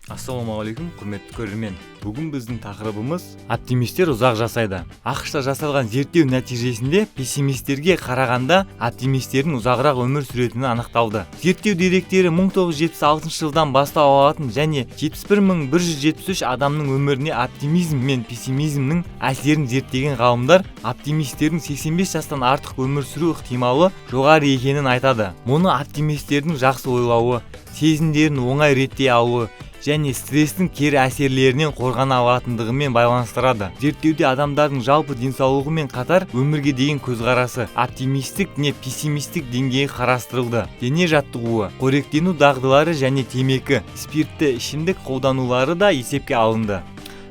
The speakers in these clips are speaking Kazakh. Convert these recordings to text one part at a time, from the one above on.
Ассалаумағалейкум, құрметті көрермен! Бүгін біздің тақырыбымыз: оптимистер ұзақ жасайды. АҚШ-та жасалған зерттеу нәтижесінде пессимистерге қарағанда оптимистердің ұзағырақ өмір сүретіні анықталды. Зерттеу деректері 1976 жылдан бастау алатын және 71 173 адамның өміріне оптимизм мен пессимизмнің әсерін зерттеген ғалымдар оптимистердің 85 жастан артық өмір сүру ықтималы жоғары екенін айтады. Мұны оптимистердің жақсы ойлауы, сезімдерін оңай реттей алуы және стресстің кері әсерлерінен қорғана алатындығымен байланыстырады. Зерттеуде адамдардың жалпы денсаулығымен қатар өмірге деген көзқарасы, оптимистік не пессимистік деңгейі қарастырылды. Дене жаттығуы, қоректену дағдылары және темекі, спиртті ішімдік қолданулары да есепке алынды.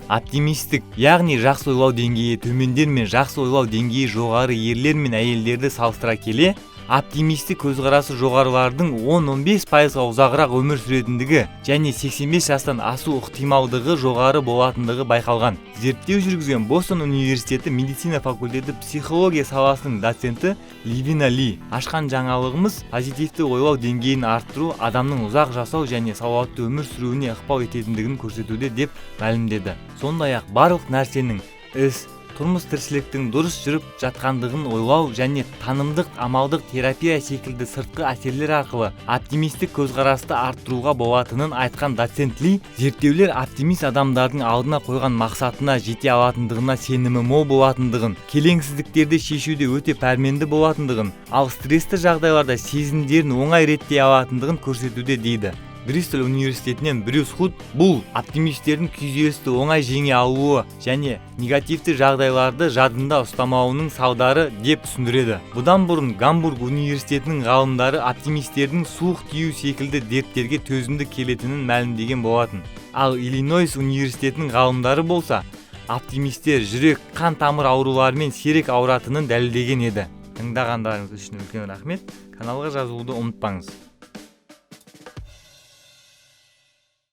Оптимистік, яғни жақсы ойлау деңгейі төмендер мен жақсы ойлау деңгейі жоғары ерлер мен әйелдерді салыстыра келе, оптимистік көзқарасы жоғарылардың 10-15%-ға ұзағырақ өмір сүретіндігі және 85 жастан асу ықтималдығы жоғары болатындығы байқалған. Зерттеу жүргізген Бостон университеті медицина факультеті психология саласының доценті Ливина Ли: «Ашқан жаңалығымыз позитивті ойлау деңгейін арттыру адамның ұзақ жасау және салауатты өмір сүруіне ықпал ететіндігін көрсетуде», – деп мәлімдеді. Сондай ақ барлық нәрсенің, іс, тұрмыс тіршіліктің дұрыс жүріп жатқандығын ойлау және танымдық амалдық терапия секілді сыртқы әсерлер арқылы оптимистік көзқарасты арттыруға болатынын айтқан доцент Ли зерттеулер оптимист адамдардың алдына қойған мақсатына жете алатындығына сенімі мол болатындығын, келеңсіздіктерді шешуде өте пәрменді болатындығын, ал стрессті жағдайларда сезімдерін оңай реттей алатындығын көрсетуде дейді. Бристоль университетінен Брюс Худ бұл оптимистердің күйзелісті оңай жеңе алуы және негативті жағдайларды жадында ұстамауының салдары деп түсіндіреді. Бұдан бұрын Гамбург университетінің ғалымдары оптимистердің суық тию секілді дерттерге төзімді келетінін мәлімдеген болатын. Ал Иллинойс университетінің ғалымдары болса, оптимистер жүрек қан тамыр ауруларымен сирек ауыратынын дәлелдеген еді. Тыңдағандарыңыз үшін үлкен рахмет! Каналға жазылуды ұмытпаңыз.